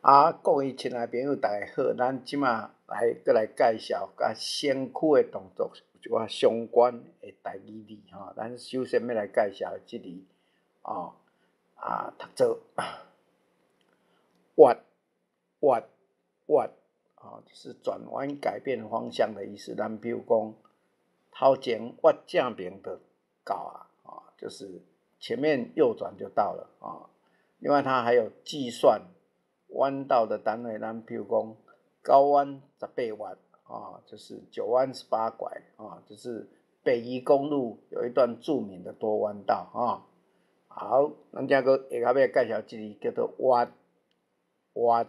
啊，各位親愛朋友，大家好，咱這馬來閣來介紹佮身軀的動作有一寡相關的台語字吼。咱首先欲來介紹的這字哦，啊，讀做彎彎彎，哦，就是轉彎改變方向的意思。咱比如講，頭前彎正爿就到啊，哦，就是前面右轉就到了啊。另外，它還有計算彎道的單位，咱譬如講九彎十八彎啊，就是九彎十八拐啊，就是北宜公路有一段著名的多彎道啊。好，咱這閣下尾介紹這个叫做彎彎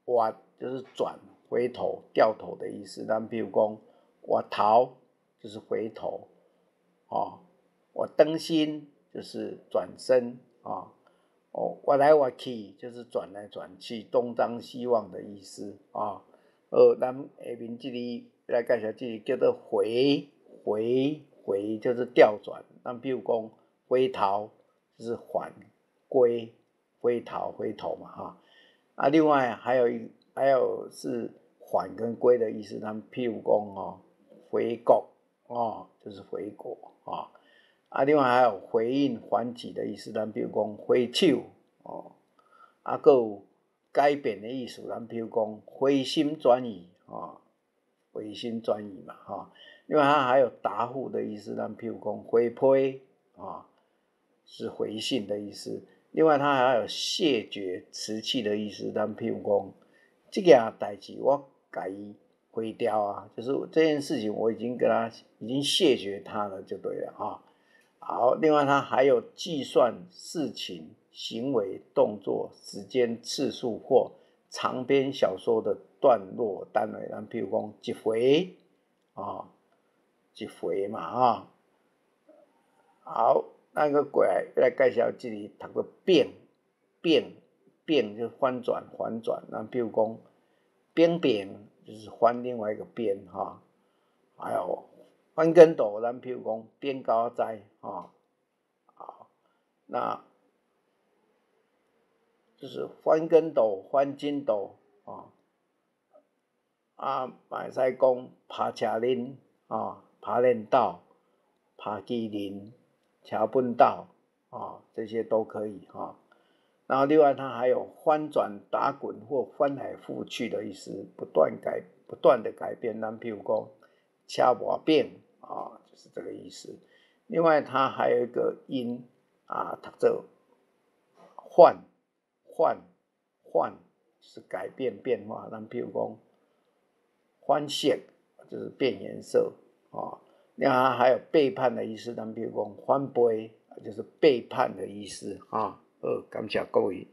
彎，就是轉回頭、掉頭的意思。咱譬如講彎頭就是回頭，哦，彎轉身就是轉身啊。哦，彎來彎去就是轉來轉去，東張西望的意思啊。咱下面這裡來介紹這个叫做回回回，就是調轉。咱比如講回頭就是返歸，回頭回頭嘛哈。啊，另外還有一還有是返跟歸的意思。咱譬如講哦，回國哦，就是回國啊。啊，另外還有回應、還擊的意思，咱比如講揮手哦，啊，閣有改變的意思，咱比如講回心轉意哦，回心轉意嘛哈。另外它還有答覆的意思，咱譬如講回批啊，是回信的意思。另外它還有謝絕、辭棄的意思，咱譬如講這件代誌我共伊回掉啊，就是這件事情我已經跟他已經謝絕他了，就對了哈。好，另外它還有計算事情、行為、動作、時間、次數或長篇小說的段落單位，咱譬如講一回啊，一回嘛啊。好，咱閣過來來介紹這个讀做變變變，就翻轉反轉。咱譬如講變變，就是翻另外一個邊哈。還有翻跟斗，咱譬如講變高仔啊，好，那就是翻跟斗、翻筋斗啊，啊，嘛會使講拍車輪啊，爬練道、拍機輪、橋本道啊，這些都可以哈。然後另外它還有翻轉、打滾或翻來覆去的意思，不斷改、不斷的改變。咱譬如講車磨餅啊，就是這個意思。另外它還有一個音啊，讀做換換換，是改變變化。咱譬如講換色，就是變顏色啊。另外它還有背叛的意思，咱譬如講反背，就是背叛的意思啊。好，感謝各位。